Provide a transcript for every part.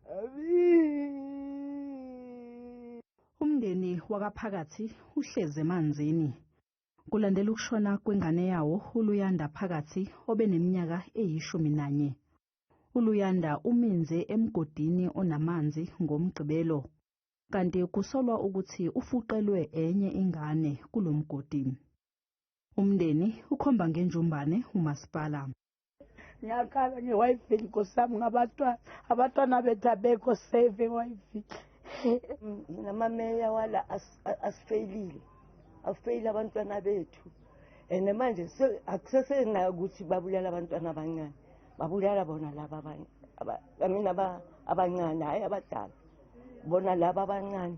Abi. Umndeni wakaPhakathi uhlezi emanzini kulandela ukushona kwengane yawo uLuyanda Phakathi obeneminyaka eyi-11. ULuyanda uminze emgodini onamanzi ngoMgqibelo, kanti kusolwa ukuthi ufuqelwe enye ingane kulo mgodi. Umndeni ukhomba ngenjumbane umasipala. Ngiyakhala nge-Whyville, nkosi yami, ngabantwana, abantwana bethu abekho safe e-Whyville. Namameya wala asifeyilile, afeyile abantwana bethu, and manje akusesenayo ukuthi babulala abantwana abancane, babulala bona laba abanye, I mean abancane, hhayi abadala, bona laba abancane.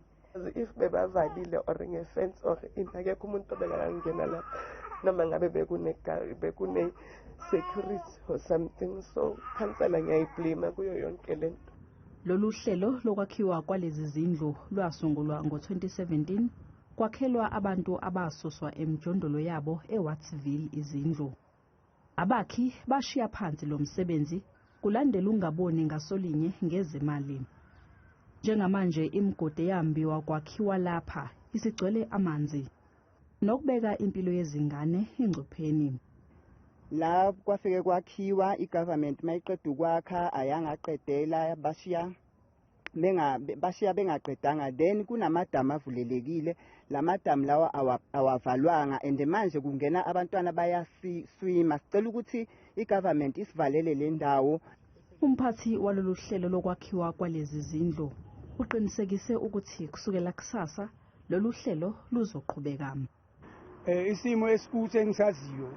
If bebavalile or nge-fence or ini, akekho umuntu obekangangena lapha, noma ngabe bekune-security or something. So khansela ngiyayi-blame kuyo yonke le nto. Lolu hlelo lokwakhiwa kwalezi zindlu lwasungulwa ngo-2017, kwakhelwa abantu abasuswa emjondolo yabo eWattsville izindlu. Abakhi bashiya phansi lo msebenzi kulandela ungaboni ngasolinye ngezimali. Njengamanje imigodi eyambiwa kwakhiwa lapha isigcwele amanzi, nokubeka impilo yezingane engcupheni. La kwafike kwakhiwa, i-government mayiqeda ukwakha ayangaqedela, bashiya bengaqedanga. Then kunamadamu avulelekile, la madamu lawa awavalwanga, and manje kungena abantwana bayaswima. Sicela ukuthi i-government isivalele le ndawo. Umphathi walolu hlelo lokwakhiwa kwalezi zindlu uqinisekise ukuthi kusukela kusasa lolu hlelo luzoqhubeka. Isimo esikuso engisaziyo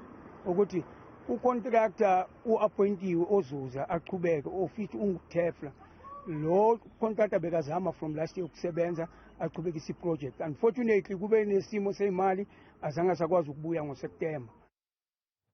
ukuthi u-contractor u-appointiwe ozuza achubeke ofithi unguTefla. Lo contractor bekazama from last year ukusebenza achubekise i-project. Unfortunately kube nesimo seyimali, azange sakwazi ukubuya ngoSeptember.